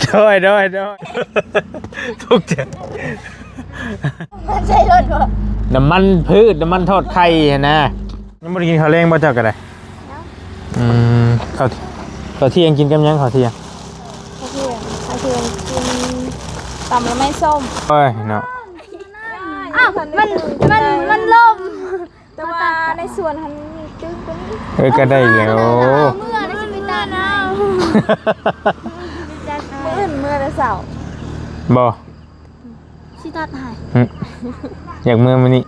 ໂດຍ ໂດຍ ໂດຍ ທຸກໃຈ ມັນໃຊ້ລົດບໍ່? ນ້ຳມັນພືດ ນ້ຳມັນທອດໄຂ່ຫັ້ນນະ. ຍັງບໍ່ໄດ້ກິນເຂົ້າແລງບໍ່ເຈົ້າກໍໄດ້? ຍັງ. ອືມ ເຂົ້າ ເຂົ້າທ່ຽງກິນກັບຫຍັງ ເຂົ້າທ່ຽງ? ເຂົ້າທ່ຽງ ເຂົ້າທ່ຽງກິນຕຳໜໍ່ໄມ້ສົ້ມ. ໂອ້ຍເນາະ ອ້າວ ມັນ ມັນ ມັນລົ້ມ. ແຕ່ວ່າໃນສວນຫັ້ນມີຕຶກກວ່ານີ້. ເອີ ກໍໄດ້ແລ້ວ ເມື່ອໄດ້ຊິໄປຕັດໃຫ້ ມື້ອື່ນເມື່ອແຕ່ເຊົ້າ. ບໍ່ ຊິຕັດໃຫ້. ຫຶ ຢາກເມືອມື້ນີ້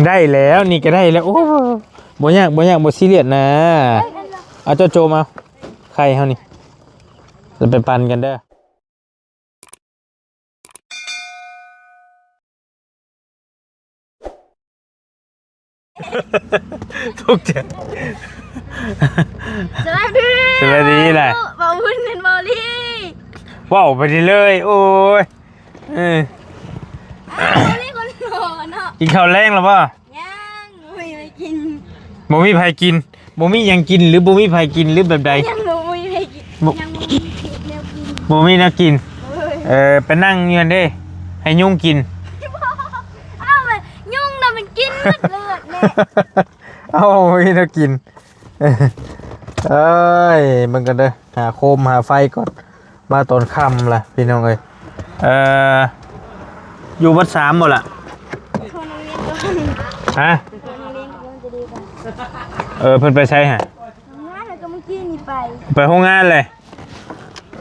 ໄດ້ແລ້ວ ນີ້ກໍໄດ້ແລ້ວ. ໂອ້ ບໍ່ຍາກ ບໍ່ຍາກ ບໍ່ຊີຣຽສນະ. ເອົາ ເຈົ້າໂຈມເອົາໄຂ່ເຮົານີ້ ແລ້ວໄປປັ່ນກັນເດີ. ທຸກໃຈ ສະບາຍດີ ສະບາຍດີແຫຼະ ເວົ້າວຸ້ນເປັນເວົ້າລີ ເວົ້າໄປເລີຍ. ໂອ້ຍ ເອີ ເວົ້າລີຄົນຫຼໍ່ເນາະ. ກິນເຂົ້າແລງແລ້ວບໍ່? ຍັງ ບໍ່ມີໃຜກິນ ບໍ່ມີໃຜກິນ ບໍ່ມີຫຍັງກິນ ຫຼືບໍ່ມີໃຜກິນ ຫຼືແບບໃດ? ຍັງບໍ່ມີໃຜກິນ ບໍ່ ຍັງບໍ່ມີແນວກິນ ບໍ່ມີແນວກິນ. ເອີ ເອີ ໄປນັ່ງຢູ່ຫັ້ນເດ້ ໃຫ້ຍຸງກິນ. ອ້າວ ຍຸງນະມັນກິນໝົດເລືອດແນ່. ເອົ້າ ບໍ່ມີແນວກິນ. ເອີຍ ເບິ່ງກັນເດີ ຫາໂຄມຫາໄຟກ່ອນ. ມາຕອນຄ່ຳລະພີ່ນ້ອງເອີຍ. ເອີ ຢູ່ວັດສາມບໍ່ລະ? ໂທນຳເລນກ່ອນ. ຮະ? ໂທນຳເລນກ່ອນຈະດີກວ່າ. ເອີ ເພິ່ນໄປໃສຫະ? ໂຮງງານ ແລ້ວກໍມື້ກີ້ນີ້ໄປ ໄປໂຮງງານເລີຍ.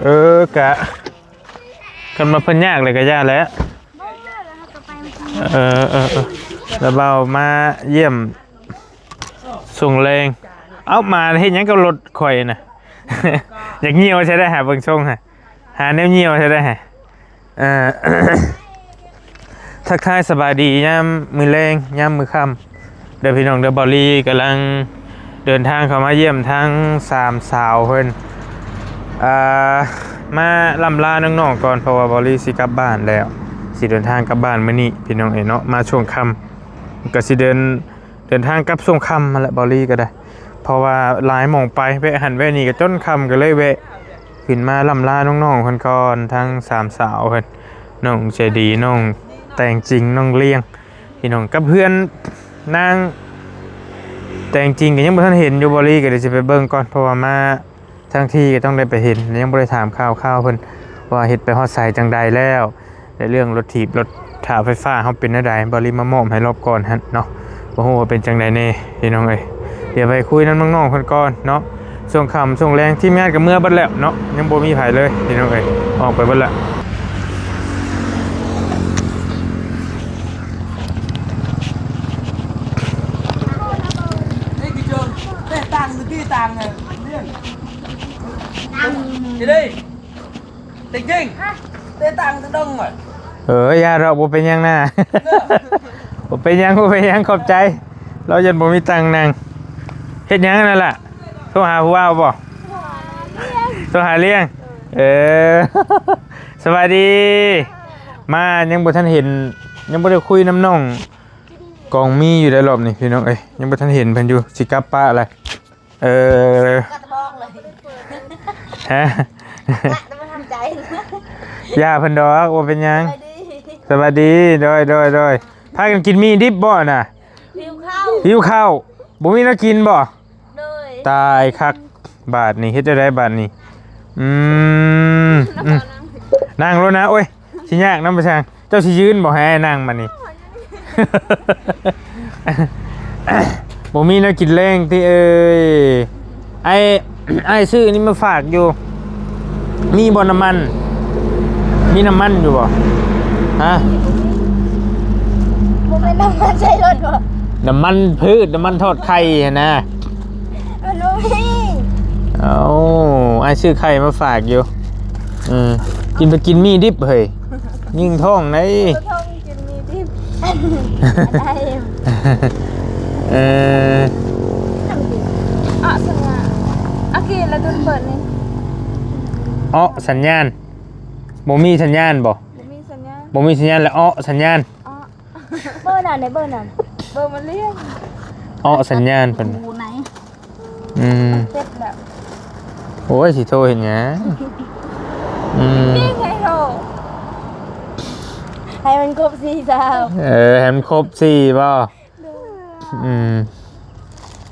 ເອີ ກະ ຄັນວ່າເພິ່ນຍາກແລ້ວກໍຢ່າແຫຼະ. ບໍ່ ແລ້ວເຮົາກໍໄປມື້ກີ້. ເອີ ເອີ ເອີ ແລ້ວບ່າວມາຢ້ຽມ ສົ່ງແລງ. ເອົ້າ ມາເຮັດຫຍັງກັບລົດຂ້ອຍນະ? ຢາກຍ່ຽວໃສ່ໄດ້ຫາ ເບິ່ງຊົງຫາ ຫາແນວຍ່ຽວໃສ່ໄດ້ຫາ. ເອີ ທັກທາຍສະບາຍດີຍາມມື້ແລງ ຍາມມື້ຄ່ຳເດີພີ່ນ້ອງເດີ. ເບົາລີກຳລັງເດີນທາງເຂົ້າມາຢ້ຽມທັງສາມສາວເພິ່ນ ອ່າ ມາລ່ຳລານ້ອງໆກ່ອນ ເພາະວ່າເບົາລີຊິກັບບ້ານແລ້ວ ຊິເດີນທາງກັບບ້ານມື້ນີ້ພີ່ນ້ອງເອີຍເນາະ. ມາຊ່ວງຄ່ຳ ກໍຊິເດີນ ເດີນທາງກັບຊ່ວງຄ່ຳຫັ້ນແຫຼະ ເບົາລີກໍໄດ້ ເພາະວ່າຫຼາຍໝ່ອງໄປ ແວະຫັ້ນແວະນີ້ກໍຈົນຄ່ຳ ກໍເລີຍແວະຂຶ້ນມາລ່ຳລານ້ອງໆເພິ່ນກ່ອນ ທັງສາມສາວເພິ່ນ ນ້ອງໃຈດີ ນ້ອງແຕງຈິງ ນ້ອງລຽງ ພີ່ນ້ອງ. ກັບເຮືອນນາງແຕງຈິງກໍຍັງບໍ່ທັນເຫັນຢູ່ ເບົາລີກໍດຽວຊິໄປເບິ່ງກ່ອນ ເພາະວ່າມາ ທັງທີ່ກໍຕ້ອງໄດ້ໄປເຫັນ ແລະ ຍັງບໍ່ໄດ້ຖາມຂ່າວຄາວເພິ່ນວ່າເຮັດໄປຮອດໃສຈັ່ງໃດແລ້ວ ແລະ ເລື່ອງລົດຖີບລົດຖາໄຟຟ້າເຮົາເປັນແນວໃດ ເບົາລີມາມອບໃຫ້ລອບກ່ອນຫັ້ນເນາະ. ບໍ່ຮູ້ວ່າເປັນຈັ່ງໃດແນ່ພີ່ນ້ອງເອີຍ. ດຽວໄປຄຸຍນຳນ້ອງໆເພິ່ນກ່ອນເນາະ. ຊ່ວງຄ່ຳຊ່ວງແລງທີມງານກໍເມືອເບິດແລ້ວເນາະ ຍັງບໍ່ມີໃຜເລີຍພີ່ນ້ອງເອີຍ ອອກໄປເບິດແລ້ວ. ເອີ ຢ່າດອກ ບໍ່ເປັນຫຍັງນາ ບໍ່ເປັນຫຍັງ ບໍ່ເປັນຫຍັງ ຂອບໃຈ. ລາວຢ້ານບໍ່ມີຕັງນັ່ງ. ເຮັດຫຍັງນັ້ນລະ? ໂທຫາຜູ້ບ່າວບໍ່? ໂທຫາລ້ຽງ. ເອີ ສະບາຍດີ. ມາຍັງບໍ່ທັນເຫັນ ຍັງບໍ່ໄດ້ຄຸຍນຳນ້ອງກອງມີຢູ່ໃດ໋ ລອບນີ້ພີ່ນ້ອງເອີຍ ຍັງບໍ່ທັນເຫັນເພິ່ນຢູ່ ຊິກັບປະລະ. ເອີ ກະຕະບອກເລີຍ ຮະ? ກະຕະບໍ່ທຳໃຈ ຢ່າເພິ່ນດອກ ບໍ່ເປັນຫຍັງ. ສະບາຍດີ ສະບາຍດີ. ໂດຍ ໂດຍ ໂດຍ. ພາກັນກິນໝີ່ດິບບໍ່ນະ? ຫິວເຂົ້າ ຫິວເຂົ້າ. ບໍ່ມີແນວກິນບໍ່? ໂດຍ. ຕາຍຄັກ ບາດນີ້ເຮັດແນວໃດບາດນີ້? ອືມ ອືມ ນັ່ງໂລດນະ. ໂອ້ຍ ຊິຍາກນຳປະຊາງ ເຈົ້າຊິຢືນບໍ່ ໃຫ້ອ້າຍນັ່ງບາດນີ້? ບໍ່ມີແນວກິນແລງຕິເອີຍ? ອ້າຍ ອ້າຍຊື້ນີ້ມາຝາກຢູ່. ມີບໍ່ນ້ຳມັນ? ມີນ້ຳມັນຢູ່ບໍ່? ຮະ? ບໍ່ແມ່ນນ້ຳມັນໃສ່ລົດບໍ່? ນ້ຳມັນພືດ ນ້ຳມັນທອດໄຂ່ຫັ້ນນະ. ມັນບໍ່ມີ. ເອົ້າ ອ້າຍຊື້ໄຂ່ມາຝາກຢູ່. ເອີ ກິນໄປກິນໝີ່ດິບເຮີ້ຍ ຍິງທ້ອງໃດ໋. ກິນໝີ່ດິບ. ເອີ ອະ ສັນຍານ ອາ ກີລະດຸນເປີດນີ້. ເອາະ ສັນຍານ. ບໍ່ມີສັນຍານບໍ່? ບໍ່ມີສັນຍານ ບໍ່ມີສັນຍານ ແລ້ວເອາະ ສັນຍານ. ເບີນັ້ນເດ້ ເບີນັ້ນ ເບີມາລ້ຽງ. ເອາະ ສັນຍານເພິ່ນ. ອືມ ເສັດແລ້ວ. ໂອ້ຍ ຊິໂທເຮັດຫຍັງ? ອືມ ຈິງໃຫ້ໂທ ໃຫ້ມັນຄົບສີ່ຊາວ. ເອີ ໃຫ້ມັນຄົບສີ່ບໍ່? ໂດຍ. ອືມ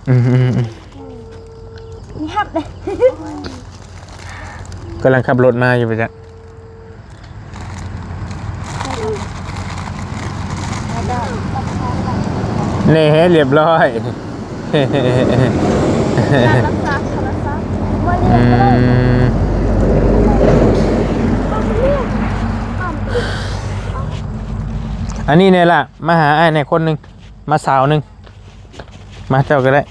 ອືມໆໆ ມີຮັບເດ້ ກຳລັງຂັບລົດມາຢູ່ປະຈັກ. ແນ່ ຮຽບຮ້ອຍ. ອືມ ອັນນີ້ແນ່ລະ ມາຫາອ້າຍແນ່ຄົນໜຶ່ງ. ມາຊາວໜຶ່ງ ມາເຈົ້າກໍໄດ້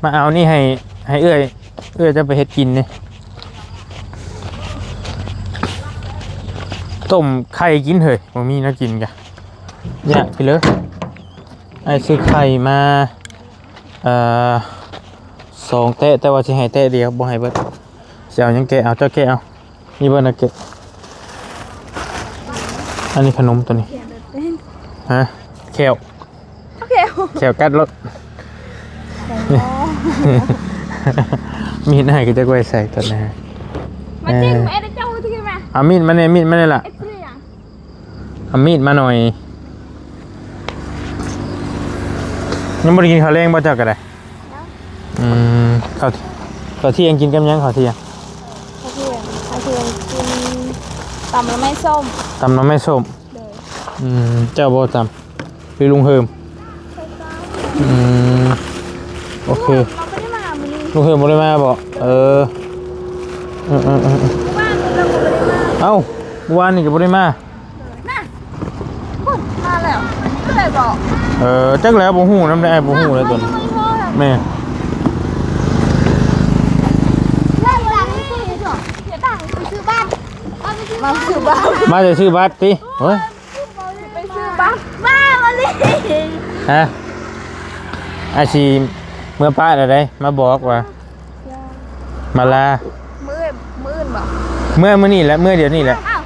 ມາເອົານີ້ໃຫ້ ໃຫ້ເອື້ອຍ ເອື້ອຍເຈົ້າໄປເຮັດກິນນີ້ ຕົ້ມໄຂ່ກິນເຮີ້ຍ ບໍ່ມີແນວກິນກະ ຍາກພີ່ເລີຍ. ອ້າຍຊື້ໄຂ່ມາ ເອີ ສອງແຕະ ແຕ່ວ່າຊິໃຫ້ແຕະດຽວ ບໍ່ໃຫ້ເບິດ ຊິເອົາຫຍັງແກະເອົາ ເຈົ້າແກະເອົາ. ນີ້ເບິ່ງນະເກະ ອັນນີ້ຂະໜົມຕົວນີ້ ຮະ ແຂ້ວ ໂອເຄ ແຂ້ວກັດລົດ ມີດອ້າຍກໍຈັກໄວ້ໃສຕົວນີ້ ມາຈິງ ເອີ ແມ່ເຈົ້າທີ່ມາ ເອົາມີດມາແນ່ ມີດມາແນ່ລະ ເອັດເພື່ອຫຍັງ? ເອົາມີດມາໜ່ອຍ ຍັງບໍ່ໄດ້ກິນເຂົ້າແລງບໍ່ເຈົ້າກໍໄດ້? ຍັງ. ອືມ ເຂົ້າ ເຂົ້າທ່ຽງກິນກັບຫຍັງເຂົ້າທ່ຽງ? ເຂົ້າທ່ຽງ ເຂົ້າທ່ຽງກິນຕຳໜໍ່ໄມ້ສົ້ມ ຕຳໜໍ່ໄມ້ສົ້ມ. ໂດຍ. ອືມ ເຈົ້າບໍ່ຕຳ ຫຼືລຸງເຮີມ? ອືມ ໂອເຄ ລຸງເຮີມບໍ່ໄດ້ມາມື້ນີ້ ລຸງເຮີມບໍ່ໄດ້ມາບໍ່? ເອີ ເອີໆໆ ເມື່ອວານນີ້ລາວກໍບໍ່ໄດ້ມາ ເອົ້າ ເມື່ອວານນີ້ກໍບໍ່ໄດ້ມາ. ນະ ພຸ້ນມາແລ້ວ ກໍເລີຍບອກ ເອີ ຈັກແລ້ວ ບໍ່ຮູ້ນຳໃດ໋ ອ້າຍບໍ່ຮູ້ເລີຍຕົວນີ້ ແມ່ນ ມາຊື້ບັດ ມາແຕ່ຊື້ບັດຕິ ໂອ້ຍ ໄປຊື້ບັດ ມາບໍ່ລີ ຮະ ອາຊີ ເມືອປະແລ້ວໃດ ມາບອກວ່າ ມາລາ ມື້ ມື້ອື່ນບໍ່? ເມືອມື້ນີ້ແຫຼະ ເມືອດຽວນີ້ແຫຼະ. ອ້າວ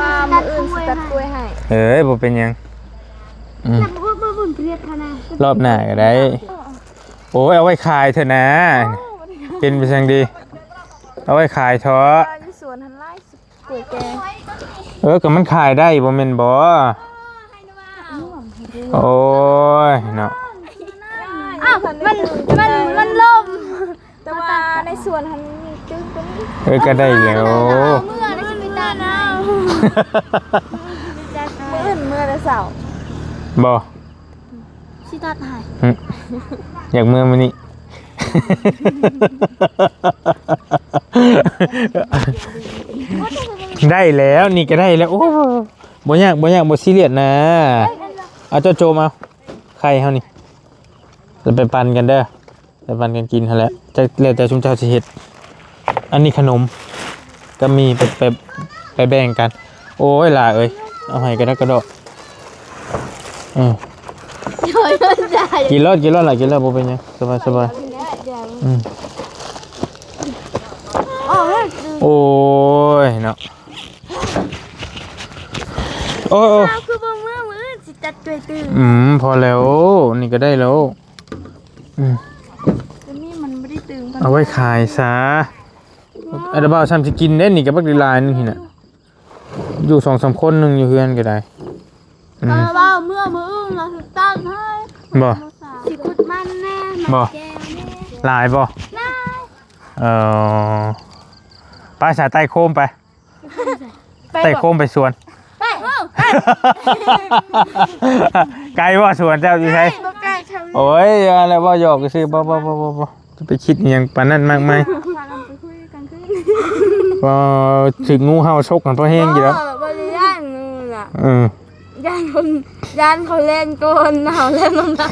ວ່າມື້ອື່ນຊິຕັດກ້ວຍໃຫ້. ເອີຍ ບໍ່ເປັນຫຍັງ ອືມ ລອບໜ້າກໍໄດ້. ໂອ້ຍ ເອົາໄວ້ຂາຍເຖາະນາ ເປັນໄປຈັ່ງດີ ເອົາໄວ້ຂາຍເຖາະ. ຢູ່ສວນຫັ້ນຫຼາຍ ເອີ ກໍມັນຂາຍໄດ້ບໍ່ແມ່ນບໍ່? ໂອ້ຍເນາະ ອ້າວ ມັນ ມັນ ມັນລົ້ມ ແຕ່ວ່າໃນສວນຫັ້ນມີຕື່ມກວ່ານີ້. ເອີ ກໍໄດ້ແລ້ວ ເມື່ອໄດ້ຊິໄປຕັດເອົາ ມື້ອື່ນເມື່ອແຕ່ເຊົ້າ ບໍ່? ຊິຕັດໃຫ້ ຫຶ ຢາກເມືອມື້ນີ້ ໄດ້ແລ້ວ ນີ້ກໍໄດ້ແລ້ວ. ໂອ້ ບໍ່ຍາກ ບໍ່ຍາກ ບໍ່ຊີຣຽສນະ. ເອົາ ເຈົ້າໂຈມເອົາໄຂ່ເຮົານີ້ ແລ້ວໄປປັ່ນກັນເດີ. ໄປປັນກັນກິນຫັ້ນແຫຼະ ຈັກແລ້ວແຕ່ຊຸມເຈົ້າຊິເຮັດ. ອັນນີ້ຂະໜົມກໍມີ ໄປ ໄປ ໄປແບ່ງກັນ. ໂອ້ຍ ຫຼ້າເອີຍ ເອົາໃຫ້ກະດອກກະດອກ. ເອີ ກິນໂລດ ກິນໂລດຫຼ້າ ກິນໂລດ ບໍ່ເປັນຫຍັງ ສະບາຍ ສະບາຍ. ອືມ ໂອ້ຍ ໂອ້ຍເນາະ ໂອ້ຍ ໂອ້ຍ ຄືບໍ່ເມືອມື້ອື່ນຊິຈັດຊ່ວຍຕື່ມ. ອືມ ພໍແລ້ວ ນີ້ກໍໄດ້ແລ້ວ. ອືມ ຕົວນີ້ມັນບໍ່ໄດ້ຕຶງ ເອົາໄວ້ຂາຍຊະ. ອັນດາບ່າວຊ້ຳຊິກິນເດ້ນີ້ ກັບບັກຫຼາຍໆໜຶ່ງຫັ້ນນະ ຢູ່ສອງສາມຄົນໜຶ່ງຢູ່ເຮືອນກໍໄດ້. ອືມ ເອີ ວ່າເມື່ອມື້ອື່ນລະຊິຕັດໃຫ້. ບໍ່ ຊິຂຸດມັນແດ່ ບໍ່ ແກງແດ່. ຫຼາຍບໍ່? ຫຼາຍ. ເອີ ໄປສາຍໃຕ້ໂຄມໄປ. ໄປ ໄຕ່ໂຄມໄປສວນ ໄປ ໄກບໍ່? ສວນເຈົ້າຢູ່ໃສ? ບໍ່ໄກ ໂອ້ຍ ວ່າແລ້ວ ເວົ້າຫຍອກຊື່ ບໍ່ ບໍ່ ບໍ່ ບໍ່ ບໍ່ ຈະໄປຄິດອີ່ຫຍັງປານນັ້ນມາກມາຍ. ພາກັນໄປຄຸຍກາງຄືນ ບໍ່ ຖືກງູເຫົ່າຊົກຫັ້ນພໍແຮງຢູ່ແລ້ວ. ບໍ່ ບໍ່ໄດ້ຢ້ານງູລະ ເອີ ຢ້ານຄົນ ຢ້ານເຂົາແລ່ນກ່ອນ ເຮົາແລ່ນນຳຫຼັງ.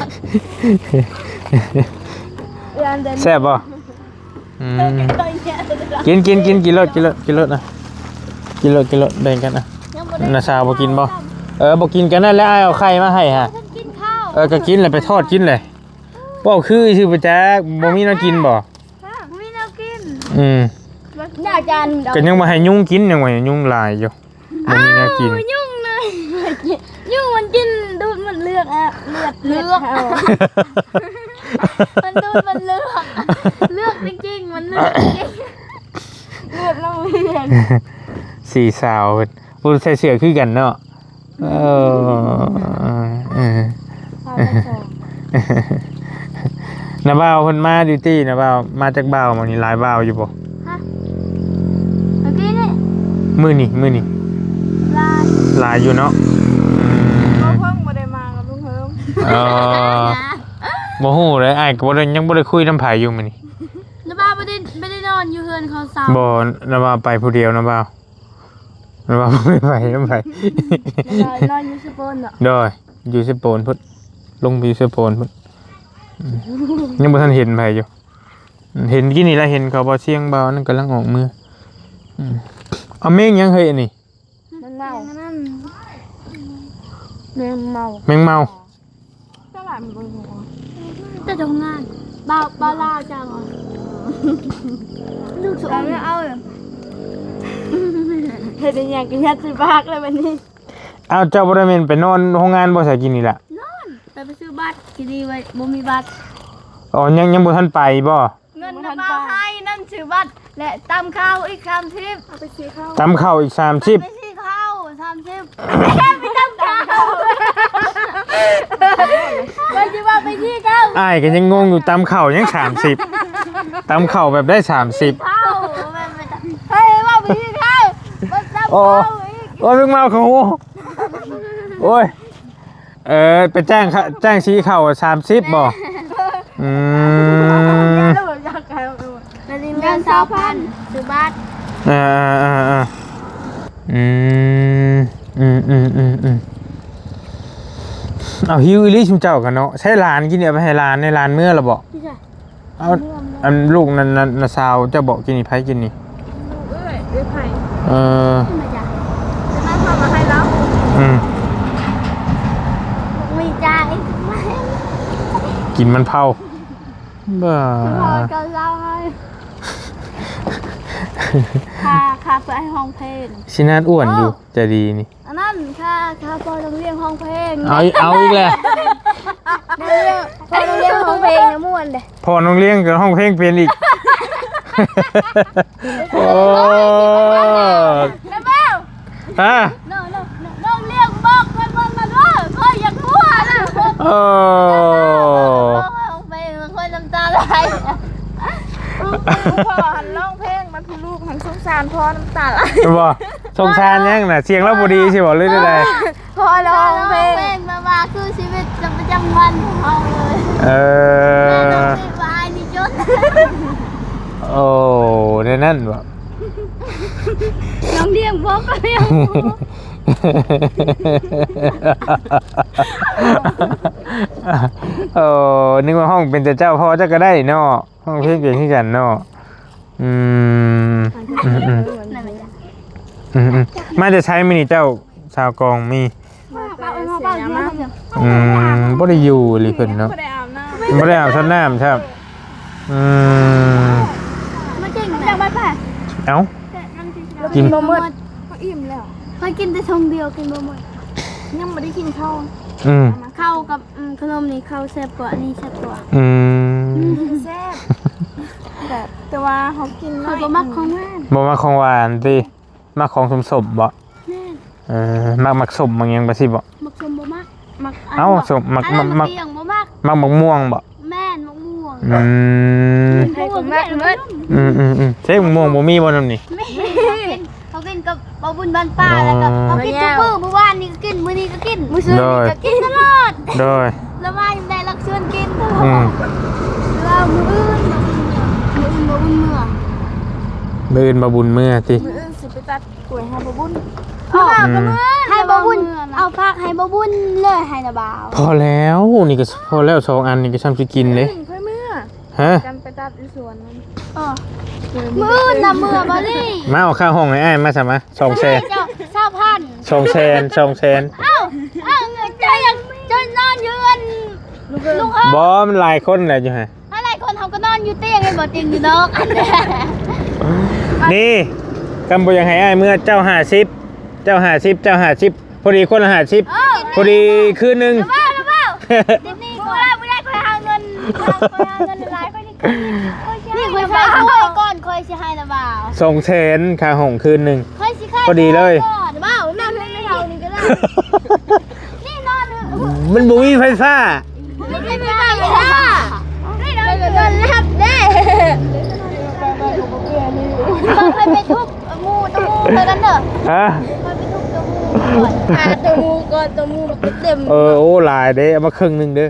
ແຊບບໍ່? ອືມ ກິນ ກິນ ກິນ ກິນໂລດ ກິນໂລດ ກິນໂລດນະ ກິນໂລດ ກິນໂລດ ແບ່ງກັນນະ. ນ້າສາວບໍ່ກິນບໍ່? ເອີ ບໍ່ກິນກໍນັ້ນແຫຼະ ອ້າຍເອົາໄຂ່ມາໃຫ້ຫາ. ເອີ ກໍກິນແຫຼະ ໄປທອດກິນແຫຼະ. ເວົ້າຄືຊື່ໄປຈັກ ບໍ່ມີແນວກິນບໍ່? ມີແນວກິນ. ອືມ ອາຈານ ກໍຍັງວ່າໃຫ້ຍຸງກິນ ຍັງວ່າໃຫ້ຍຸງຫຼາຍຢູ່. ບໍ່ມີແນວກິນ. ອ້າວ ຍຸງເລີຍ ຍຸງມັນກິນ ດູດມັນເລືອກອະ ເລືອດ ເລືອດ ເລືອດ ມັນດູດມັນເລືອກ. ເປັນຈິງ ມັນເລືອດຈິງ ເລືອດໂຮງຮຽນ ສີ່ສາວເພິ່ນ ຜູ້ໃສ່ເສື້ອຄືກັນເນາະ. ເອີ ເອີ ສາມພັນສອງ ນ້າບ່າວເພິ່ນມາຢູ່ຕິ ນ້າບ່າວ ມາຈັກບ່າວ ມື້ນີ້ຫຼາຍບ່າວຢູ່ບໍ່? ຮະ ມື້ກີ້ນີ້ ມື້ນີ້ ມື້ນີ້ ຫຼາຍ ຫຼາຍຢູ່ເນາະ. ອືມ ບໍ່ເພິ່ງບໍ່ໄດ້ມາກັບລຸງເຮີມ ເອີ ບໍ່ຮູ້ເລີຍ ອ້າຍກໍບໍ່ໄດ້ ຍັງບໍ່ໄດ້ຄຸຍນຳໃຜຢູ່ມື້ນີ້. ນ້າບ່າວບໍ່ໄດ້ ບໍ່ໄດ້ນອນຢູ່ເຮືອນເຂົາເຊົາ ບໍ່ ນ້າບ່າວໄປຜູ້ດຽວ ນ້າບ່າວ ນ້າບ່າວບໍ່ໄດ້ໄປນຳໃຜ ນ້າບ່າວນອນຢູ່ເຊໂປນເນາະ. ໂດຍ ຢູ່ເຊໂປນພຸ້ນ ລົງໄປຢູ່ເຊໂປນພຸ້ນ. ອືມ ຍັງບໍ່ທັນເຫັນໃຜຢູ່ ເຫັນກີ້ນີ້ລະ ເຫັນເຂົາບໍ່ ຊຽງບ່າວນັ້ນກຳລັງອອກເມືອ. ອືມ ເອົາແມງຫຍັງເຮີ້ຍອັນນີ້? ແມງເມົາ ແມງເມົາ ແມງເມົາ ຕະຫຼາດມັນບໍ່ຮູ້ ແຕ່ໂຮງງານ ບ່າວ ບ່າວລາວຈັງ ລູກສະອອນ ເອົາ ເຮັດອີ່ຫຍັງກິນ ຍັດໃສ່ປາກແລ້ວບັດນີ້. ອ້າວ ເຈົ້າບໍ່ໄດ້ແມ່ນໄປນອນໂຮງງານບໍ່ ສາຍກິນນີ້ລະ? ນອນ ໄປ ໄປຊື້ບັດ ກິນດີໄວ້ ບໍ່ມີບັດ. ອໍ ຍັງ ຍັງບໍ່ທັນໄປບໍ່? ເງິນນະບ່າວໃຫ້ນັ້ນຊື້ບັດ ແລະ ຕຳເຂົ້າອີກສາມສິບ ເອົາໄປຊື້ເຂົ້າ ຕຳເຂົ້າອີກສາມສິບ ໄປຊື້ເຂົ້າສາມສິບ ໄປຕຳເຂົ້າ ໄປຊິວ່າໄປຊື້ເຂົ້າ ອ້າຍກໍຍັງງົງຢູ່ ຕຳເຂົ້າຍັງສາມສິບ ຕຳເຂົ້າແບບໃດສາມສິບ ເຂົ້າ ເຮີ້ຍ ວ່າໄປຊື້ເຂົ້າ ໂອ້ ໂອ້ຍ ເພິ່ງມາເຂົ້າ ໂອ້ຍ. ເອີ ໄປຈ້າງ ຈ້າງສີເຂົ້າສາມສິບບໍ່? ອືມ ເງິນສາມພັນ ຊື້ບັດ ເອີ ເອີ ເອີ ເອີ ອືມ ອືມ ອືມ ອືມ ອືມ ເອົາ ຫິວອີ່ຫຼີຊຸມເຈົ້າກັນເນາະ. ໃຊ້ຫຼານກິນ ເອົາໄປໃຫ້ຫຼານ ໃຫ້ຫຼານເມືອລະບໍ່? ເອົາ ອັນລູກນັ້ນ ນ້າ ນ້າສາວເຈົ້າບອກກິນນີ້ ໃຜກິນນີ້? ລູກເອື້ອຍ ເອື້ອຍໃຜ? ເອີ ຈະມາເຂົ້າມາໃຫ້ລາວ ອືມ ມີຈ່າຍ ກິນມັນເຜົາ ບ້າ ເຂົາກໍເລົ່າໃຫ້ ຄ່າ ຄ່າເພື່ອໃຫ້ຮ້ອງເພງ ຊິນາດອ້ວນຢູ່ ໃຈດີນີ້. ອັນນັ້ນ ຄ່າ ຄ່າພໍ່ນ້ອງລ້ຽງຮ້ອງເພງ ເອົາ ເອົາອີກແລ້ວ ນ້ອງລ້ຽງ ພໍ່ນ້ອງລ້ຽງຮ້ອງເພງນະມ່ວນເດ້ ພໍ່ນ້ອງລ້ຽງກໍຮ້ອງເພງເປັນອີກ ໂອ້ ນະບ່າວ ຮະ ນ້ອງ ນ້ອງ ນ້ອງລ້ຽງບອກເພິ່ນວ່າ ເອີ ຂ້ອຍຢາກຫົວນະ ໂອ້ ຮ້ອງເພງ ຂ້ອຍນ້ຳຕາໄຫຼ ພໍ່ຫັ້ນຮ້ອງເພງ ມັນຜູ້ລູກຫັ້ນສົງສານພໍ່ ນ້ຳຕາໄຫຼ ແມ່ນບໍ່? ສົງສານຫຍັງນະ? ສຽງລາວບໍ່ດີຊິບໍ່ ຫຼືໃດ? ພໍລະຮ້ອງເພງ ເພງແບບວ່າຄືຊີວິດປະຈຳວັນຂອງເຮົາເລີຍ ເອີ ແມ່ນ້ອງເພງວ່າອ້າຍນີ້ຈົນ ໂອ້ ແນວນັ້ນບໍ່? ນ້ອງລ້ຽງບໍ່ ກໍລ້ຽງບໍ່ ໂອ້ ນຶກວ່າຮ້ອງເປັນແຕ່ເຈົ້າ ພໍ່ເຈົ້າກໍໄດ້ເນາະ. ຮ້ອງເພງເກັ່ງຄືກັນເນາະ ອືມ ອືມ ອືມ ອືມ ອືມ ມາແຕ່ໃສມື້ນີ້ເຈົ້າ ສາວກອງມີ ມາແຕ່ເຊຍາມາ ອືມ ບໍ່ໄດ້ຢູ່ອີ່ຫຼີເພິ່ນເນາະ ບໍ່ໄດ້ອາບນ້ຳ ບໍ່ໄດ້ອາບນ້ຳຊ້ຳ ອືມ ມາກິນ ເອົ້າ ກິນບໍ່ໝົດ ເຂົາອີ່ມແລ້ວ ຂ້ອຍກິນແຕ່ຖົງດຽວ ກິນບໍ່ໝົດ ຍັງບໍ່ໄດ້ກິນເຂົ້າ ອືມ ເຂົ້າກັບ ອືມ ຂະໜົມນີ້ເຂົ້າແຊບກວ່າ ອັນນີ້ແຊບກວ່າ ອືມ ແຊບ ແຕ່ ແຕ່ວ່າເຮົາກິນ ຂ້ອຍບໍ່ມັກຂອງຫວານ ບໍ່ມັກຂອງຫວານຕິ ມັກຂອງສົ້ມໆບໍ່? ແມ່ນ ເອີ ມັກ ມັກສົ້ມມັກຫຍັງໄປຊີ້ບໍ່? ມັກສົ້ມບໍ່ມັກ ມັກ ເອົ້າ ສົ້ມ ມັກ ອັນນັ້ນ ມັກ ໝາກເປັ້ງບໍ່ມັກ ມັກໝາກມ່ວງບໍ່? ແມ່ນ ໝາກມ່ວງ ອືມ ໃຜກໍມັກໝົດ ອືມໆໆ ໃສ່ໝາກມ່ວງບໍ່ມີບໍ່ນຳນີ້? ມີ ເຂົາກິນກັບ ເບົາບຸນບ້ານປ່າ ອໍ ແລ້ວກໍເຮົາກິນທຸກມື້ ມື້ວານນີ້ກໍກິນ ມື້ນີ້ກໍກິນ ມື້ຊືນນີ້ກໍກິນຕະຫຼອດ ໂດຍ ລະວ່າຍັງໄດ້ລັກຊວນກິນຕະຫຼອດ ອືມ ລະວ່າມື້ອື່ນ ມື້ອື່ນເມືອ ມື້ອື່ນເບົາບຸນເມືອ ມື້ອື່ນເບົາບຸນເມືອຕິ ມື້ອື່ນຊິໄປຕັດກ້ວຍໃຫ້ເບົາບຸນ ອືມ ໃຫ້ເບົາບຸນ ເອົາຜັກໃຫ້ເບົາບຸນເລີຍ ໃຫ້ນະບ່າວ ພໍແລ້ວ ນີ້ກໍພໍແລ້ວ ສອງອັນນີ້ກໍຊ່ຳຊິກິນເດ້ ມື້ອື່ນຄ່ອຍເມືອ ຮະ ກັນໄປຕັດຢູ່ສວນມັນ ເອີ ມື້ອື່ນນະເມືອບໍ່ລີ ມາເອົາຄ່າຫ້ອງໃຫ້ອ້າຍມາຊະມາ ສອງແສນ ເຈົ້າ ຊາວພັນ ສອງແສນ ສອງແສນ ເອົ້າ ເອົ້າ ເຈົ້າຢາກ ເຈົ້ານອນຢູ່ເຮືອນລຸງເຮີ ບໍ່ ມັນຫຼາຍຄົນແຫຼະຢູ່ຫັ້ນ ຫຼາຍຄົນເຮົາກໍນອນຢູ່ຕຽງ ເຫັນບໍ່ ຕຽງຢູ່ນອກ ນີ້ ຄັນບໍ່ຢາກໃຫ້ອ້າຍເມືອ ເຈົ້າຫ້າສິບ ເຈົ້າຫ້າສິບ ເຈົ້າຫ້າສິບ ພໍດີຄົນລະຫ້າສິບ ເອີ ພໍດີຄືນໜຶ່ງ ລະເວົ້າ ລະເວົ້າ ດຽວນີ້ກໍບໍ່ໄດ້ ບໍ່ໄດ້ ຂ້ອຍຫາເງິນ ຂ້ອຍຫາເງິນຫຼາຍໆ ຂ້ອຍນີ້ ນີ້ຂ້ອຍໃຊ້ ຂ້ອຍກ່ອນ ຂ້ອຍຊິໃຫ້ລະບ່າວ ສອງແສນ ຄ່າຫ້ອງຄືນໜຶ່ງ ຂ້ອຍຊິຂາຍ ພໍດີເລີຍ ກ່ອນ ເວົ້ານຳໃຫ້ເຮົານີ້ກໍໄດ້ ນີ້ນອນ ມັນບໍ່ມີໄຟຟ້າ ບໍ່ມີໄຟຟ້າ ນີ້ນອນ ນອນຫຼັບເດ້ ຂ້ອຍໄປທຸບ ເອີ ໝູ່ ໂຕໝູ່ ເດີກັນເດີ ຮະ ຂ້ອຍໄປທຸບໂຕໝູ່ກ່ອນ ຫາໂຕໝູ່ກ່ອນ ໂຕໝູ່ມັນເຕັມ ເອີ ໂອ້ ຫຼາຍເດ້ ເອົາມາເຄິ່ງໜຶ່ງເດີ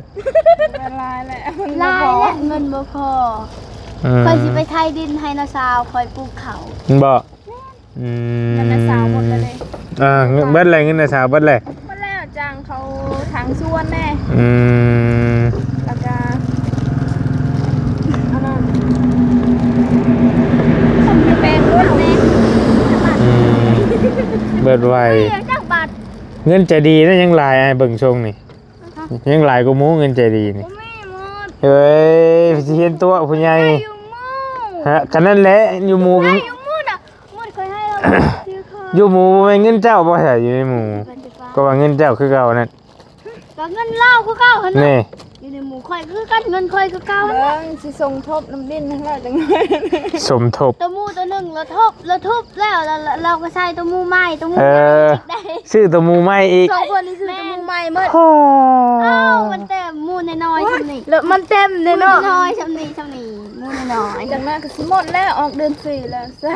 ຫຼາຍແຫຼະ ມັນບໍ່ພໍ ຫຼາຍແຫຼະ ເງິນບໍ່ພໍ ອືມ ຂ້ອຍຊິໄປໄຖດິນໃຫ້ນ້າສາວຂ້ອຍປູກເຂົ້າ ແມ່ນບໍ່? ອືມ ເງິນນ້າສາວໝົດແລ້ວເດ້ ອ່າ ເງິນເບິດແລ້ວ ເງິນນ້າສາວເບິດແລ້ວ ໝົດແລ້ວ ຈ້າງເຂົາທາງສວນແດ່ ອືມ ແລ້ວກະ ອັນນັ້ນ ແປງລົດແດ່ ອືມ ເບິດໄວ ເອີ ຈັກບາດ ເງິນໃຈດີນະ ຍັງຫຼາຍ ອ້າຍເບິ່ງຊົງນີ້ ຮະ ຍັງຫຼາຍກວ່າໝູ່ ເງິນໃຈດີນີ້ ບໍ່ມີໝົດ ເອີຍ ຊິຮຽນຕົວະຜູ້ໃຫຍ່ ຢູ່ໝູ່ ຮະ ກະນັ້ນແຫຼະ ຢູ່ໝູ່ ຢູ່ໝູ່ນະ ໝົດຂ້ອຍໃຫ້ລາວ ຢູ່ໝູ່ບໍ່ແມ່ນເງິນເຈົ້າບໍ່ ໃສຢູ່ໃນໝູ່ ກໍວ່າເງິນເຈົ້າຄືເກົ່ານັ້ນ ກໍເງິນລາວຄືເກົ່າຫັ້ນນະ ນີ້ ຢູ່ໃນໝູ່ຂ້ອຍຄືກັນ ເງິນຂ້ອຍຄືເກົ່າຫັ້ນນະ ເບິ່ງຊິສົມທົບນຳດິນຫັ້ນແຫຼະ ຈັງ ສົມທົບ ໂຕໝູ່ໂຕໜຶ່ງລະທົບ ລະທຸບແລ້ວ ລະ ລະ ລາວກໍໃສ່ໂຕໝູ່ໃໝ່ ໂຕໝູ່ ເອີ ໃໝ່ອີກໄດ້ ຊື້ໂຕໝູ່ໃໝ່ອີກ ສອງຄົນນີ້ຊື້ໂຕໝູ່ໃໝ່ໝົດ ໂອ້ ອ້າວ ມັນແຕ່ໝູ່ນ້ອຍໆ ໂອ້ຍ ສ່ຳນີ້ ລະມັນເຕັມເດ້ເນາະ ໝູ່ນ້ອຍໆ ສ່ຳນີ້ ສ່ຳນີ້ ໝູ່ນ້ອຍໆ ຈັ່ງນັ້ນກໍຊິໝົດແລ້ວ ອອກເດືອນສີ່ແລ້ວ ໃສ່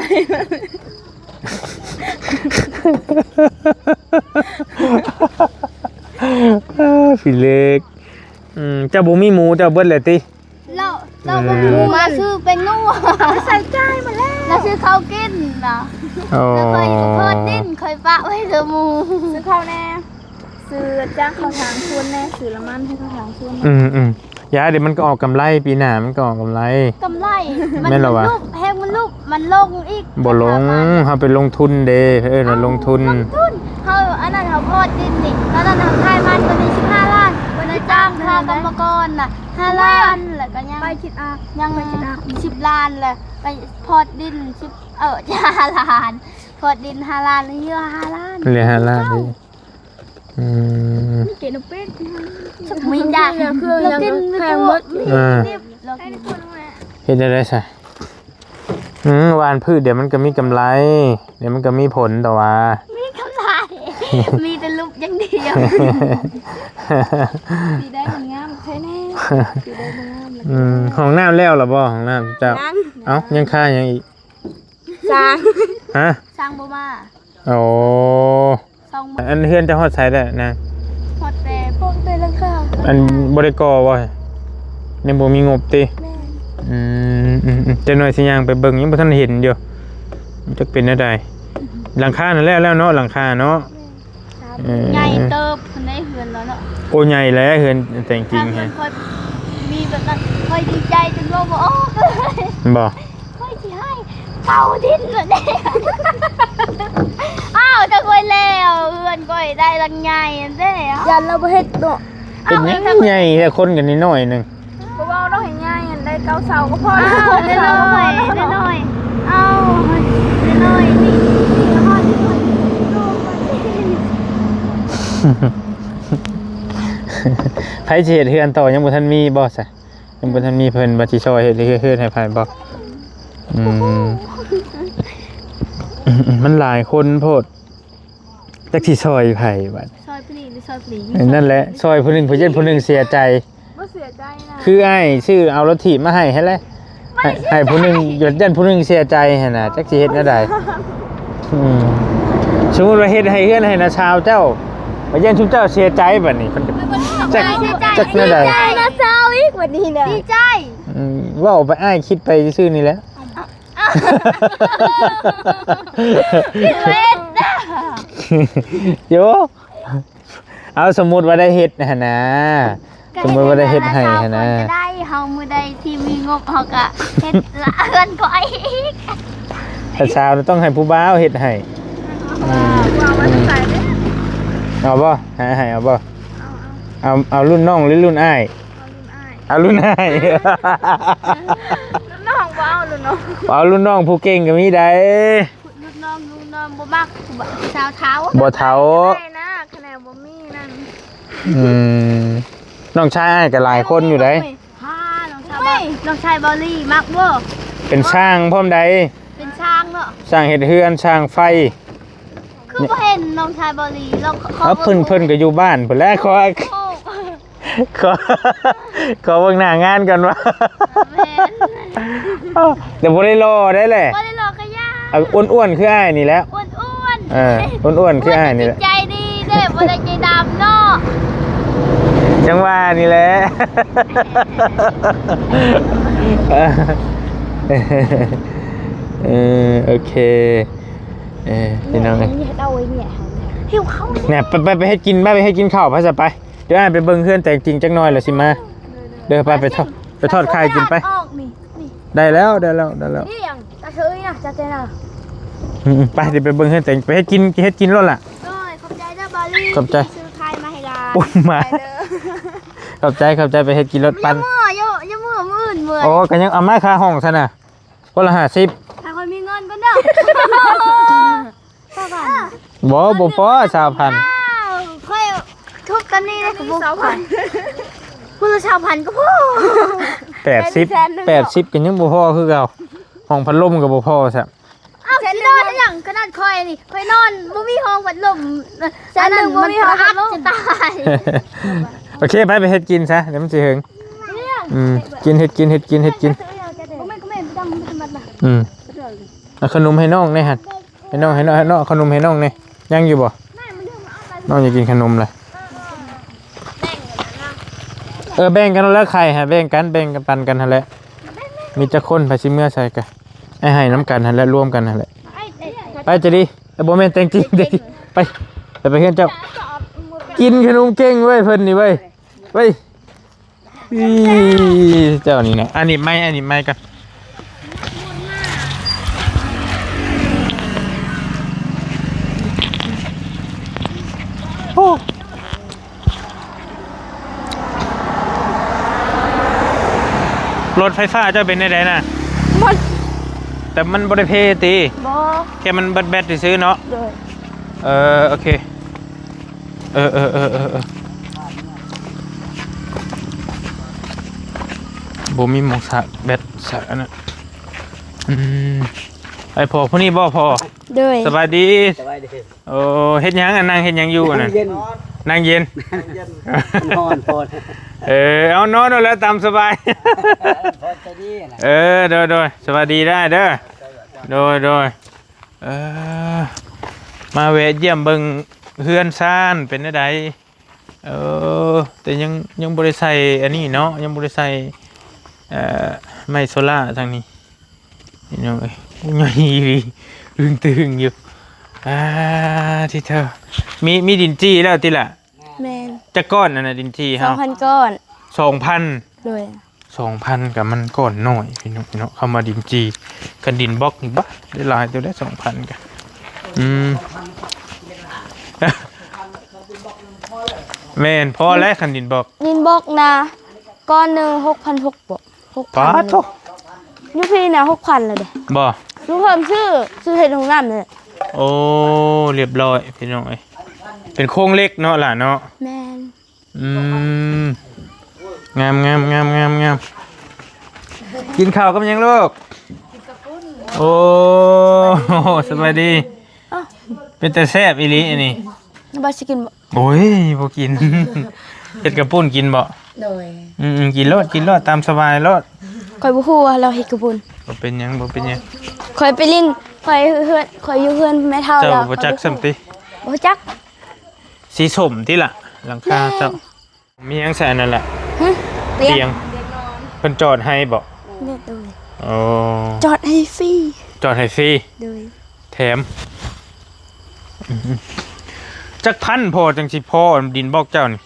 ພີ່ເລັກ ອືມ ເຈົ້າບໍ່ມີໝູ ເຈົ້າເບິດແລ້ວຕິ? ລາວ ລາວບໍ່ມີໝູ ເອີ ລາວຊື້ແປ້ງນົວ ເອົາໄປໃສ່ຈ່າຍໝົດແລ້ວ ລາວຊື້ເຂົ້າກິນນະ ໂອ້ ລາວຂ້ອຍກໍພອດດິນ ຂ້ອຍປະໄວ້ເທື່ອໝູ ຊື້ເຂົ້າແດ່ ຊື້ຈ້າງເຂົ້າທາງສວນແດ່ ຊື້ລະມັນໃຫ້ເຂົ້າທາງສວນແດ່ ອືມໆ ຢ່າ ດຽວມັນກໍອອກກຳໄລ ປີໜ້າມັນກໍອອກກຳໄລ ກຳໄລ ມັນ ແມ່ນແລ້ວວະ ແຮງມັນລຸກ ມັນລົງອີກ ບໍ່ລົງ ເຮົາໄປລົງທຶນເດ້ ເອີ້ນວ່າລົງທຶນ ເອົ້າ ລົງທຶນ ເຮົາ ອັນນັ້ນ ເຮົາພອດດິນນີ້ ຕອນນັ້ນເຮົາຂາຍມັນຕົວນີ້ສິບຫ້າລ້ານ ບໍ່ໄດ້ຈ້າງຄ່າກຳມະກອນນະຫ້າລ້ານ ແລ້ວກໍຍັງ ໄປຄິດອອກ ຍັງສິບລ້ານ ແລ້ວໄປພອດດິນສິບ ເອີ ຫ້າລ້ານ ພອດດິນຫ້າລ້ານ ເຫຼືອຫ້າລ້ານ ເຫຼືອຫ້າລ້ານ ອືມ ມີເກນເປັດ ມີຈ້າ ເຄື່ອງຫຍັງແພງໝົດ ອ່າ ເຮັດໄດ້ໄດ໋ຊະ ອືມ ຫວ່ານພືດ ດຽວມັນກໍມີກຳໄລ ດຽວມັນກໍມີຜົນ ແຕ່ວ່າ ມີກຳໄລ ມີແຕ່ຫຼຸບຢ່າງດຽວ ສີໄດ້ມັນງາມ ໃຄແນ່ ສີໄດ້ມັນງາມ ອືມ ຫ້ອງນ້ຳແລ້ວລະບໍ່? ຫ້ອງນ້ຳເຈົ້າ ຍັງ ເອົ້າ ຍັງຄາຫຍັງອີກ? ຊ່າງ ຮະ? ຊ່າງບໍ່ມາ ໂອ້ ຊ່າງບໍ່ ອັນເຮືອນເຈົ້າຮອດໃສແລ້ວນາງ? ຮອດແຕ່ ຮອດແຕ່ຫຼັງຄາ ອັນບໍ່ໄດ້ກໍ່ບໍ່? ຍັງບໍ່ມີງົບຕິ? ແມ່ນ ອືມ ອືມ ອືມ ຈັກໜ່ອຍຊິຍ່າງໄປເບິ່ງ ຍັງບໍ່ທັນເຫັນຢູ່ ຈັກເປັນແນວໃດ ຫຼັງຄານັ້ນແລ້ວແລ້ວເນາະ ຫຼັງຄາເນາະ ແມ່ນ ເອີ ໃຫຍ່ເຕີບພຸ້ນໃດເຮືອນລາວເນາະ ໂອ້ ໃຫຍ່ແຫຼະເຮືອນແຕ່ງຈິງ ຖ້າເຮືອນຂ້ອຍມີແບບນັ້ນ ຂ້ອຍດີໃຈຈົນເວົ້າບໍ່ອອກເລີຍ ບໍ່? ຂ້ອຍຊິໃຫ້ເຂົາດິນແບບນີ້ ອ້າວ ຈະຂ້ອຍແລ້ວ ເຮືອນຂ້ອຍໄດ້ຫຼັງໃຫຍ່ແທ້ ຢ້ານລາວບໍ່ເຮັດເນາະ ເປັນຫຍັງໃຫຍ່ແທ້ ຄົນກັນນ້ອຍໆໜຶ່ງ ບໍ່ເວົ້າດອກໃຫ້ໃຫຍ່ ໄດ້ເກົ້າເສົາກໍພໍແລ້ວ ເອົານ້ອຍໆ ນ້ອຍໆ ເອົານ້ອຍໆ ນີ້ ນີ້ກໍພໍ ນີ້ກໍພໍ ໃຜຊິເຮັດເຮືອນຕໍ່ ຍັງບໍ່ທັນມີບໍ່ຊະ? ຍັງບໍ່ທັນມີເພິ່ນວ່າຊິຊ່ອຍເຮັດເຮືອນໃຫ້ໃຜບໍ່? ອືມ ມັນຫຼາຍຄົນໂພດ ຈັກຊິຊ່ອຍໃຜບັດ ຊ່ອຍຜູ້ນີ້ຫຼືຊ່ອຍຜູ້ນີ້ ເອີ ນັ້ນແຫຼະ ຊ່ອຍຜູ້ໜຶ່ງ ຜູ້ຢ້ານຜູ້ໜຶ່ງເສຍໃຈ ບໍ່ເສຍໃຈນະ ຄືອ້າຍຊື້ເອົາລົດຖີບມາໃຫ້ຫັ້ນແຫຼະ ໃຫ້ ໃຫ້ຜູ້ໜຶ່ງ ຢ້ານຜູ້ໜຶ່ງເສຍໃຈຫັ້ນນະ ຈັກຊິເຮັດແນວໃດ ອືມ ສົມມຸດວ່າເຮັດໃຫ້ເຮືອນໃຫ້ນ້າສາວເຈົ້າ ວ່າຢ້ານຊຸມເຈົ້າເສຍໃຈບັດນີ້ ເພິ່ນກໍຈັກ ຈັກແນວໃດ ດີໃຈນະ ເຊົາອີກບັດນີ້ນະ ດີໃຈ ອືມ ເວົ້າໄປ ອ້າຍຄິດໄປຊື່ໆນີ້ແຫຼະ ເວນນະ ໂຢ ເອົາ ສົມມຸດວ່າໄດ້ເຮັດຫັ້ນນະ ກໍ ສົມມຸດວ່າໄດ້ເຮັດໃຫ້ຫັ້ນນະ ກໍໄດ້ ເຮົາມື້ໃດທີ່ມີງົບ ເຮົາກໍເຮັດເຮືອນຂ້ອຍອີກ ແຕ່ສາວຕ້ອງໃຫ້ຜູ້ບ່າວເຮັດໃຫ້ ເອົາບໍ່? ຫາໃຫ້ເອົາບໍ່? ເອົາ ເອົາ ເອົາລຸ້ນນ້ອງຫຼືລຸ້ນອ້າຍ? ເອົາລຸ້ນອ້າຍ ເອົາລຸ້ນອ້າຍ ລຸ້ນນ້ອງບໍ່ເອົາ ລຸ້ນນ້ອງ ເອົາລຸ້ນນ້ອງຜູ້ເກັ່ງກໍມີໄດ໋ ລຸ້ນນ້ອງ ລຸ້ນນ້ອງບໍ່ມັກ ຜູ້ສາວເຖົ້າ ບໍ່ເຖົ້າ ໄດ້ນະ ຄະແນນບໍ່ມີນັ້ນ ອືມ ນ້ອງຊາຍອ້າຍກໍຫຼາຍຄົນຢູ່ໃດ໋ ໂອ້ຍ ຫາ ເວີຍ ນ້ອງຊາຍບອລລີມັກບໍ່? ເປັນຊ່າງພ້ອມໃດ? ເປັນຊ່າງເນາະ ຊ່າງເຮັດເຮືອນ ຊ່າງໄຟ. ຄືບໍ່ເຫັນນ້ອງຊາຍບອລລີ? ລອງຂໍ ເອົາ ເບິ່ງ ເພິ່ນ ເພິ່ນກໍຢູ່ບ້ານພຸ້ນແຫຼະ. ຂໍ ໂອ້ ຂໍ ຂໍເບິ່ງໜ້າງານກ່ອນວ່າ ແມ່ນ ແຕ່ບໍ່ໄດ້ຫຼໍ່ໄດ໋ແຫຼະ. ບໍ່ໄດ້ຫຼໍ່ກໍຢ່າ ເອົາ ອ້ວນໆ ຄືອ້າຍນີ້ແຫຼະ. ອ້ວນໆ ເອີ ອ້ວນໆ ຄືອ້າຍນີ້ແຫຼະ. ໃຈດີເດ້ ບໍ່ໄດ້ໃຈດຳເນາະ. ຈັ່ງວ່ານີ້ແຫຼະ. ເອີ ໂອເຄ ເອີ ພີ່ນ້ອງເອີຍ ຫິວເຂົ້າ. ແນ່ ໄປ ໄປ ໄປເຮັດກິນ ໄປ ໄປເຮັດກິນເຂົ້າ ໄປຊະ ໄປ. ດຽວອ້າຍໄປເບິ່ງເຮືອນແຕງຈິງຈັກໜ່ອຍແລ້ວຊິມາເດີ. ໄປ ໄປທອດ ໄປທອດໄຂ່ກິນໄປ. ອອກນີ້ ນີ້ ໄດ້ແລ້ວ ໄດ້ແລ້ວ ໄດ້ແລ້ວ. ນີ້ຫຍັງ ຕາເຊີຍນະ ຈາເຈນະ. ອືມໆ ໄປ ດຽວໄປເບິ່ງເຮືອນແຕງ ໄປເຮັດກິນ ເຮັດກິນໂລດລະ. ໂດຍ ຂອບໃຈເດີບາລີ ຂອບໃຈ ທີ່ຊື້ໄຂ່ມາໃຫ້ຫຼານ. ໂອ້ຍ ມາ ໄປເດີ ຂອບໃຈ ຂອບໃຈ ໄປເຮັດກິນໂລດ. ປັ່ນ ຢ່າເມືອ ຢ່າ ຢ່າເມືອ ມື້ອື່ນເມື່ອຍ. ໂອ້ ກໍຍັງເອົາມາຄ່າຫ້ອງຊັ້ນນະ. ຄົນລະຫ້າສິບ ຖ້າຂ້ອຍມີເງິນກ່ອນເດີ. ຊາວພັນ ບໍ່ ບໍ່ພໍຊາວພັນ. ຂ້ອຍທຸບຕອນນີ້ເດ້ ຊາວພັນ ຄົນລະຊາວພັນກໍພໍ. ແປດສິບ ແປດສິບກໍຍັງບໍ່ພໍຄືເກົ່າ. ຫ້ອງພັດລົມກໍບໍ່ພໍຊ້ຳ. ເອົ້າ ຊິນອນຫຍັງ? ຂະໜາດຂ້ອຍນີ້ ຂ້ອຍນອນບໍ່ມີຫ້ອງພັດລົມ. ອັນໜຶ່ງບໍ່ມີຫ້ອງພັດລົມ ຈະຕາຍ. ໂອເຄ ໄປ ໄປເຮັດກິນຊະ ດຽວມັນຊິເຫິງ. ອືມ ກິນ ເຮັດກິນ ເຮັດກິນ ເຮັດກິນ. ອືມ ເອົາຂະໜົມໃຫ້ນ້ອງແດ່ຫັ້ນ. ໃຫ້ນ້ອງ ໃຫ້ນ້ອງ ໃຫ້ນ້ອງ ເອົາຂະໜົມໃຫ້ນ້ອງແດ່. ຍັງຢູ່ບໍ່? ນ້ອງຢາກກິນຂະໜົມລະ. ເອີ ແບ່ງກັນແລ້ວ ໄຂ່ຫາ ແບ່ງກັນ ແບ່ງກັນ ປັນກັນຫັ້ນແຫຼະ. ມີຈັກຄົນ ໃຜຊິເມືອໃສ່ກະ ໃຫ້ ໃຫ້ນຳກັນຫັ້ນແຫຼະ ລວມກັນຫັ້ນແຫຼະ. ໄປ ໃຈດີ. ເອີ ບໍ່ແມ່ນແຕງຈິງ ແຕງຈິງ. ໄປ ໄປ ໄປເຮືອນເຈົ້າ. ກິນຂະໜົມເກັ່ງເວີຍ ເພິ່ນນີ້ເວີຍ ເວີຍ. ອີ ເຈົ້ານີ້ນະ. ອັນນີ້ໄມ້ ອັນນີ້ໄມ້ກ່ອນ. ໂອ້ ລົດໄຟຟ້າເຈົ້າເປັນແນວໃດນະ? ມັນ ແຕ່ມັນບໍ່ໄດ້ເພຕິ? ບໍ່ ແຄ່ມັນແບັດໆ ຊື່ໆ ເນາະ. ໂດຍ ເອີ ໂອເຄ. ເອີ ເອີ ເອີ ເອີ ເອີ ບໍ່ມີໝ່ອງຊາກແບັດຊາກອັນນັ້ນ. ອືມ ໄອ້ພໍ່ຜູ້ນີ້ບໍ່ພໍ່? ໂດຍ ສະບາຍດີ ສະບາຍດີ. ໂອ້ ເຮັດຫຍັງ? ອັນ ນັ່ງເຮັດຫຍັງຢູ່ອັນນັ້ນ? ນັ່ງເຢັນ ນັ່ງເຢັນ ມັນຮ້ອນໂພດ. ເອີ ເອົາ ນອນໂລດແລ້ວ ຕາມສະບາຍ. ເອີ ໂດຍ ໂດຍ ສະບາຍດີໄດ້ເດີ. ໂດຍ ໂດຍ. ເອີ ມາແວະຢ້ຽມເບິ່ງເຮືອນຊານເປັນແນວໃດ? ເອີ ແຕ່ຍັງ ຍັງບໍ່ໄດ້ໃສ່ອັນນີ້ເນາະ ຍັງບໍ່ໄດ້ໃສ່ ເອີ ໄມ້ໂຊລາທາງນີ້ ພີ່ນ້ອງເອີຍ. ໃຫຍ່ອີ່ຫຼີ ຕຶງໆ ຢູ່. ອາ ທິເທີ ມີ ມີດິນຈີ່ແລ້ວຕິລະ? ແມ່ນ. ຈັກກ້ອນອັນນ່າ ດິນຈີ່ເຮົາ? ສອງພັນກ້ອນ. ສອງພັນ? ໂດຍ. ສອງພັນກໍມັນກ້ອນນ້ອຍພີ່ນ້ອງເນາະ. ຄຳວ່າດິນຈີ່ ຄັນດິນບລັອກນີ້ ບາດ ໄດ້ຫຼາຍເຕີບໄດ໋ ສອງພັນກໍ ອືມ ແມ່ນ ພໍແລ້ວ ຄັນດິນບລັອກ. ດິນບລັອກນະ ກ້ອນໜຶ່ງຫົກພັນຫົກບໍ? ຫົກພັນ. ປາດໂທ້ ຢູ່ພີ້ນະ ຫົກພັນແລ້ວເດ້. ບໍ່ ຢູ່ເພີ່ມຊື້ ຊື້ເຮັດຫ້ອງນ້ຳນີ້. ໂອ້ ລຽບຮ້ອຍພີ່ນ້ອງເອີຍ. ເປັນໂຄງເຫຼັກເນາະຫຼານເນາະ? ແມ່ນ. ອືມ ງາມໆ ກິນເຂົ້າກັບຫຍັງລູກ? ໂອ້ ສະບາຍດີ. ເປັນຕາແຊບອີ່ຫຼີອັນນີ້. ບໍ່ຊິກິນບໍ່? ໂອ້ຍ ບໍ່ກິນ. ເຮັດກະປຸ້ນກິນບໍ່? ໂດຍ. ອືມໆ ກິນໂລດ ກິນໂລດ ຕາມສະບາຍໂລດ. ຂ້ອຍບໍ່ຮູ້ວ່າລາວເຮັດກະປຸ້ນ. ບໍ່ເປັນຫຍັງ ບໍ່ເປັນຫຍັງ. ຂ້ອຍໄປຫຼິ້ນ ຂ້ອຍເຮືອນ ຂ້ອຍຢູ່ເຮືອນແມ່ເຖົ້າ. ເຈົ້າບໍ່ຈັກຊ້ຳຕິ? ບໍ່ຈັກ. ສີສົ້ມຕິລະ ຫຼັງຄາເຈົ້າ. ແມ່ນ. ມີຫຍັງໃສ່ອັນນັ້ນລະ? ຫຶ? ຕຽງ ຕຽງ. ເພິ່ນຈອດໃຫ້ບໍ່? ໂດຍ. ໂອ້ ຈອດໃຫ້ຟຣີ. ຈອດໃຫ້ຟຣີ? ໂດຍ. ແຖມ. ອືມ ຈັກພັນພໍຈັ່ງຊິພໍດິນບລັອກເຈົ້ານີ້?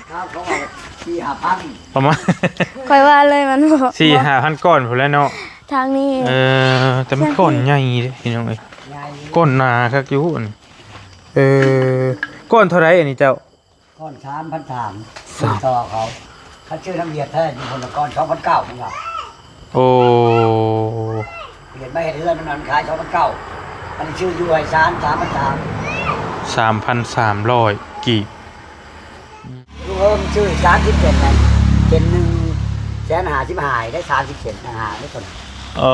ເຂົາເອົາສີ່ຫ້າພັນ ປະມານ ຂ້ອຍວ່າເລີຍມັນບໍ່ ສີ່ຫ້າພັນກ້ອນພຸ້ນແຫຼະເນາະ ທາງນີ້. ເອີ ແຕ່ມັນກ້ອນໃຫຍ່ເດ້ພີ່ນ້ອງເອີຍ ກ້ອນໜາຄັກຢູ່. ເອີ ກ້ອນເທົ່າໃດອັນນີ້ເຈົ້າ? ກ້ອນສາມພັນສາມ ສາມ ຊື້ຕໍ່ເຂົາ. ຄັນຊື້ນຳຫວຽດແທ້ຢູ່ພຸ້ນ ກ້ອນສອງພັນເກົ້າພຸ້ນລະ. ໂອ້ ຫວຽດມາເຮັດເຮືອນນຳນັ້ນຂາຍສອງພັນເກົ້າ ອັນນີ້ຊື້ຢູ່ໄຮ່ຊານສາມພັນສາມ ສາມພັນສາມຮ້ອຍກີບ. ລູກເອີ ມັນຊື້ສາມສິບເຈັດນັ້ນ ເຈັດໜຶ່ງ ແສນຫ້າສິບຫ້າ ໄດ້ສາມສິບເຊັນຕ່າງຫາກເດ້ຕົວນີ້. ເອີ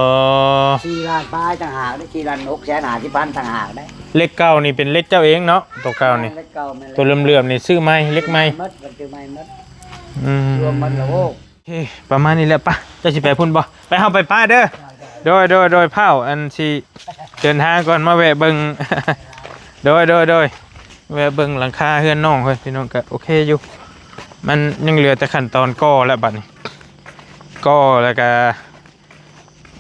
ສີ່ລ້ານປາຍຕ່າງຫາກເດ້ ສີ່ລ້ານຫົກແສນຫ້າສິບພັນຕ່າງຫາກເດ້. ເຫຼັກເກົ່ານີ້ເປັນເຫຼັກເຈົ້າເອງເນາະ ຕົວເກົ່ານີ້? ແມ່ນ ເຫຼັກເກົ່າແມ່ນເຫຼັກ ຕົວເຫຼື້ອມໆນີ້ຊື້ໃໝ່ ເຫຼັກໃໝ່ ໝົດ ມັນຊື້ໃໝ່ໝົດ. ອືມ ລວມໝົດແລ້ວ. ໂອ້ ເອີ ປະມານນີ້ແຫຼະ. ປະ ເຈົ້າຊິໄປພຸ້ນບໍ່? ໄປ ເຮົາໄປປະເດີ. ໄດ້ ໄດ້ ໂດຍ ໂດຍ ໂດຍ ພ້າວ ອັນຊິເດີນທາງກ່ອນ ມາແວະເບິ່ງ. ໂດຍ ໂດຍ ໂດຍ ແວະເບິ່ງຫຼັງຄາເຮືອນນ້ອງເພິ່ນ ພີ່ນ້ອງ ກໍໂອເຄຢູ່. ມັນຍັງເຫຼືອແຕ່ຂັ້ນຕອນກໍ່ແລ້ວບັດນີ້ ກໍ່ແລ້ວກໍ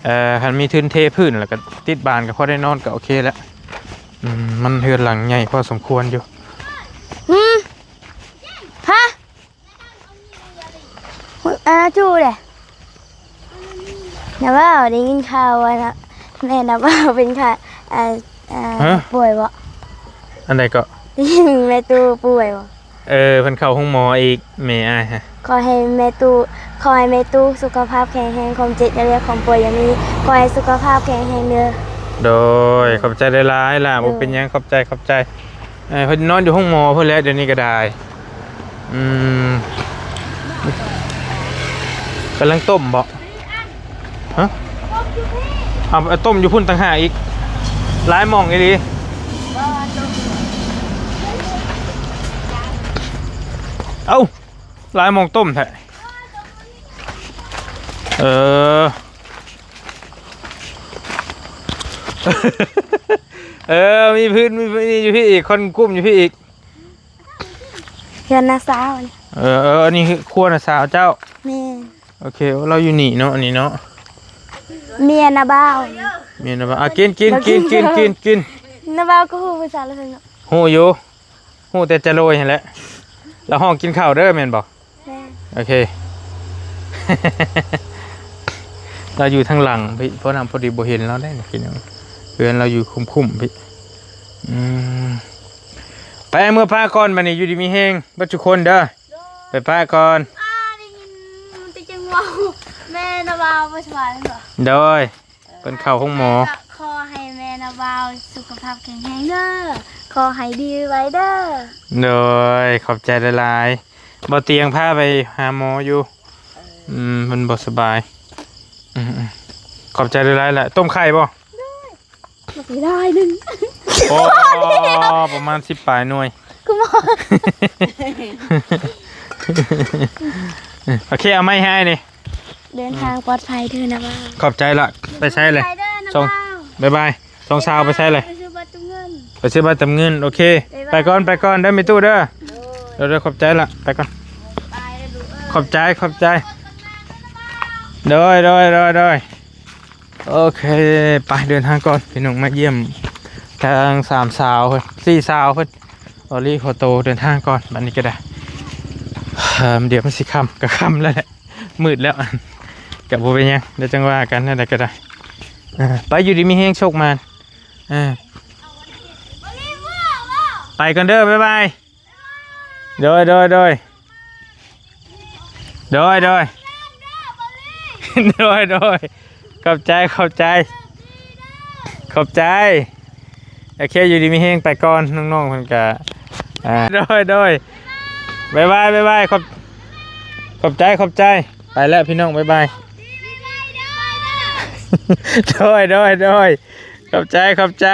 ເອີ ຄັນມີທຶນເທພື້ນ ແລ້ວກໍຕິດບານ ກໍພໍໄດ້ນອນ ກໍໂອເຄແລ້ວ. ອືມ ມັນເຮືອນຫຼັງໃຫຍ່ພໍສົມຄວນຢູ່. ຫືມ ຮະ? ອາ ຈູ້ເດ້ ນາບ່າວ ໄດ້ຍິນຂ່າວວ່ານະ ແມ່ນາບ່າວເປັນໄຂ້ ອາ ອາ ຮະ? ປ່ວຍບໍ່? ອັນໃດເກາະ? ໄດ້ຍິນແມ່ຕູ້ປ່ວຍບໍ່? ເອີ ເພິ່ນເຂົ້າໂຮງໝໍອີກ ແມ່ອ້າຍຮະ. ຂໍໃຫ້ແມ່ຕູ້ ຂໍໃຫ້ແມ່ຕູ້ສຸຂະພາບແຂງແຮງ ຄວາມເຈັບຢ່າເຫຼືອ ຄວາມປ່ວຍຢ່າມີ ຂໍໃຫ້ສຸຂະພາບແຂງແຮງເດີ. ໂດຍ ຂອບໃຈຫຼາຍໆຫຼ້າ. ໂດຍ ບໍ່ເປັນຫຍັງ ຂອບໃຈ ຂອບໃຈ. ເອີ ເພິ່ນນອນຢູ່ໂຮງໝໍພຸ້ນແຫຼະ ດຽວນີ້ກໍໄດ້. ອືມ ກຳລັງຕົ້ມບໍ? ຮະ? ເອົາ ເອົາຕົ້ມຢູ່ພຸ້ນຕ່າງຫາກອີກ ຫຼາຍໝ່ອງອີ່ຫຼີ. ເອົ້າ ຫຼາຍໝ່ອງຕົ້ມແທ້. ເອີ ເອີ ມີພື້ນ ມີ ມີຢູ່ພີ້ອີກ ຄົນກຸ້ມຢູ່ພີ້ອີກ. ເຮືອນນ້າສາວນີ້. ເອີ ເອີ ອັນນີ້ຄືຄົວນ້າສາວເຈົ້າ? ແມ່ນ. ໂອເຄ ລາວຢູ່ນີ້ເນາະ ອັນນີ້ເນາະ ເມຍນ້າບ່າວ. ເມຍນ້າບ່າວ. ອ່ະ ກິນ ກິນ ກິນ ກິນ ກິນ ກິນ. ນ້າບ່າວກໍຮູ້ພາສາລາວເນາະ? ຮູ້ຢູ່ ຮູ້ແຕ່ຈະໂລຍຫັ້ນແຫຼະ. ລາວຮ້ອງກິນເຂົ້າເດີ ແມ່ນບໍ່? ແມ່ນ. ໂອເຄ ລາວຢູ່ທາງຫຼັງພີ້ ພໍນຳພໍດີບໍ່ເຫັນລາວໄດ໋ພີ່ນ້ອງ. ເຮືອນລາວຢູ່ຄຸ້ມໆພີ້. ອືມ ໄປ ເມືອປະກ່ອນບັດນີ້ ຢູ່ດີມີແຮງເບິດທຸກຄົນເດີ. ໂດຍ ໄປປະກ່ອນ. ອາ ໄດ້ຍິນແຕ່ຈັ່ງເວົ້າ ແມ່ນ້າບ່າວບໍ່ສະບາຍແມ່ນບໍ່? ໂດຍ ເພິ່ນເຂົ້າໂຮງໝໍ. ກໍຂໍໃຫ້ແມ່ນ້າບ່າວສຸຂະພາບແຂງແຮງເດີ ຂໍໃຫ້ດີໄວໆເດີ. ໂດຍ ຂອບໃຈຫຼາຍໆ. ບໍ່ຕຽງພາໄປຫາໝໍຢູ່. ເອີ ອືມ ເພິ່ນບໍ່ສະບາຍ. ອືມໆ ຂອບໃຈຫຼາຍໆແຫຼະ. ຕົ້ມໄຂ່ບໍ່? ໂດຍ ບັກຫຼາຍໜຶ່ງ. ໂອ້ ປະມານສິບປາຍໜ່ວຍ. ຄືໝໍ. ໂອເຄ ເອົາໄມ້ໃຫ້ອ້າຍນີ້. ເດີນທາງປອດໄພເດີນ້າບ່າວ. ຂອບໃຈລະ. ໄປໃສເລີຍ? ໄປເດີນ້າບ່າວ. ສອງ ບາຍບາຍ. ສອງສາວໄປໃສເລີຍ? ໄປຊື້ບັດເຕີມເງິນ. ໄປຊື້ບັດເຕີມເງິນ. ໂອເຄ ບາຍບາຍ ໄປກ່ອນ ໄປກ່ອນເດີແມ່ຕູ້ເດີ. ໂດຍ ໂດຍ ໂດຍ ຂອບໃຈລະ. ໄປກ່ອນ. ບາຍບາຍເດີລູກເອີຍ. ຂອບໃຈ ຂອບໃຈ. ໂດຍ ໂດຍ ໂດຍ ໂດຍ. ໂອເຄ ໄປເດີນທາງກ່ອນ ພີ່ນ້ອງ ມາຢ້ຽມທາງສາມສາວເພິ່ນ ສີ່ສາວເພິ່ນ. ອອລີຂໍໂຕເດີນທາງກ່ອນ ບັດນີ້ກໍໄດ້. ເອີ ດຽວມັນຊິຄ່ຳ ກໍຄ່ຳແລ້ວແຫຼະ ມືດແລ້ວ. ກໍບໍ່ເປັນຫຍັງ ດຽວຈັ່ງວ່າກັນ ແນວໃດກໍໄດ້. ເອີ ໄປ ຢູ່ດີມີແຮງ ໂຊກໝານ. ເອີ ໄປກ່ອນເດີ ບາຍບາຍ. ໂດຍ ໂດຍ ໂດຍ ໂດຍ ໂດຍ ໂດຍ ໂດຍ ຂອບໃຈ ຂອບໃຈ ຂອບໃຈ. ໂອເຄ ຢູ່ດີມີແຮງ ໄປກ່ອນ. ນ້ອງໆເພິ່ນກະ ອ່າ ໂດຍ ໂດຍ ບາຍບາຍ ບາຍບາຍ. ຂອບ ຂອບໃຈ ຂອບໃຈ. ໄປແລ້ວພີ່ນ້ອງ ບາຍບາຍ. ໂດຍ ໂດຍ ໂດຍ ຂອບໃຈ ຂອບໃຈ.